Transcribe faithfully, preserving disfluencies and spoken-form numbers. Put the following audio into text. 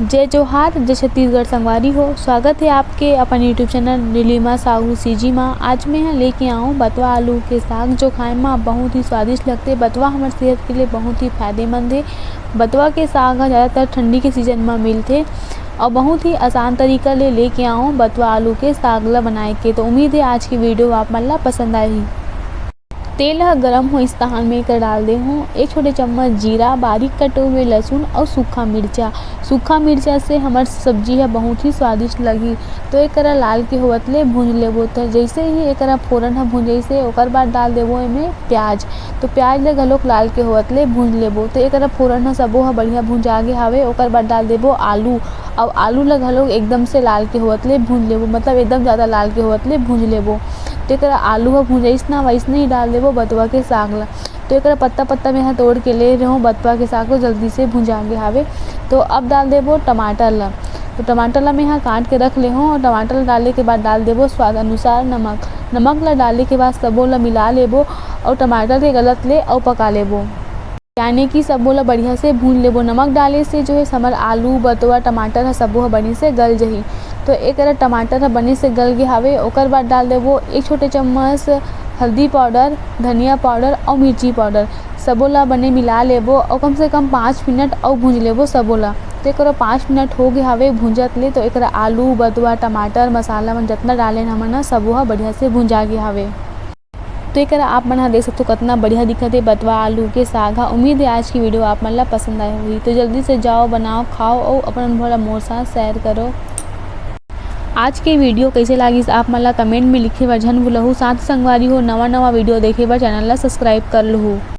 जय जोहार, जय छत्तीसगढ़ संगवारी हो। स्वागत हे आपके अपन YouTube channel Nilima Sahu CG मा। आज मैं ह लेके आऊँ बथवा आलू के साग, जो खाए मा बहुत ही स्वादिष्ट लगथे। बथवा हमर सेहत के लिए बहुत ही फायदेमंद हे। बथवा के साग ह ज़्यादातर ठंडी के सीजन मा मिलथे और बहुत ही आसान तरीका ले लेके आऊँ बथवा आलू के साग ला बनाए के। तो उम्मीद हे आज की video आप मन ला पसंद आही। तेल ह गरम होइस तहान में एकर डाल दे हूँ एक छोटे चम्मच जीरा, बारीक कटे हुए लहसुन और सूखा मिर्चा। सूखा मिर्चा से हमर सब्जी ह बहुत ही स्वादिष्ट लगही। तो एकरा लाल के होवत ले भूंज लेबो। तो जैसे ही एकरा फोरन ह भूंजइसे, ओकर बाद डाल देबो एमे प्याज। तो प्याज ल घलोक लाल के होवत ले भूंज लेबो। तो एकरा फोरन ह सबो ह बढ़िया भूंजा गे हावे। ओकर बाद डाल देबो आलू। अब आलू ल घलोक एकदम से लाल के होवत ले भूंज लेबो, मतलब एकदम ज़्यादा लाल के होवत ले भूंज लेबो। तो एकरा आलू ह भूंजाइस ना, वैसने ही डाल देबो बथवा के साग ल। तो एकरा पत्ता पत्ता में ह तोड़ के ले रहे हूँ बथवा के साग ल, जल्दी से भूंजा गे हावे। तो अब डाल देबो टमाटर ल। तो टमाटर ल मैं ह काट के रख ले हूँ और टमाटर ल डाले के बाद डाल देबो स्वाद अनुसार नमक। नमक ल डाले के बाद सबो ल मिला लेबो और टमाटर के गलत ले अउ पका लेबो। यानी कि सबो ल बढ़िया से भूंज लेबो। नमक डाले से जो है हमर आलू, बथवा, टमाटर ह सबो ह बने से गल जही। तो एकरा टमाटर ह बने से गल गे हावे। ओकर बाद डाल देबो एक छोटे चम्मच हल्दी पाउडर, धनिया पाउडर और मिर्ची पाउडर। सबो ला बने मिला लेबो और कम से कम पाँच मिनट और भूंज लेबो सबो ला। तो एकरा पाँच मिनट हो गे हावे भूंजत ले। तो एकरा आलू, बथवा, टमाटर, मसाला मन जतना डालेन हमन ह, सबो ह बढ़िया से भूंजा गे हावे। तो एकरा आप मन ह देख सकथो, कतना बढ़िया दिखत हे बथवा आलू के साग ह। उम्मीद हे आज की video आप मन ला पसंद आए होही। तो जल्दी से जाओ, बनाओ, खाओ और अपन अनुभव ला मोर साथ share करो। आज के video कैसे लागिस, आप मन ला comment में लिखे बर झन भूलहू। साथ संगवारी हो, नवा नवा video देखे बर channel ला subscribe कर लहू।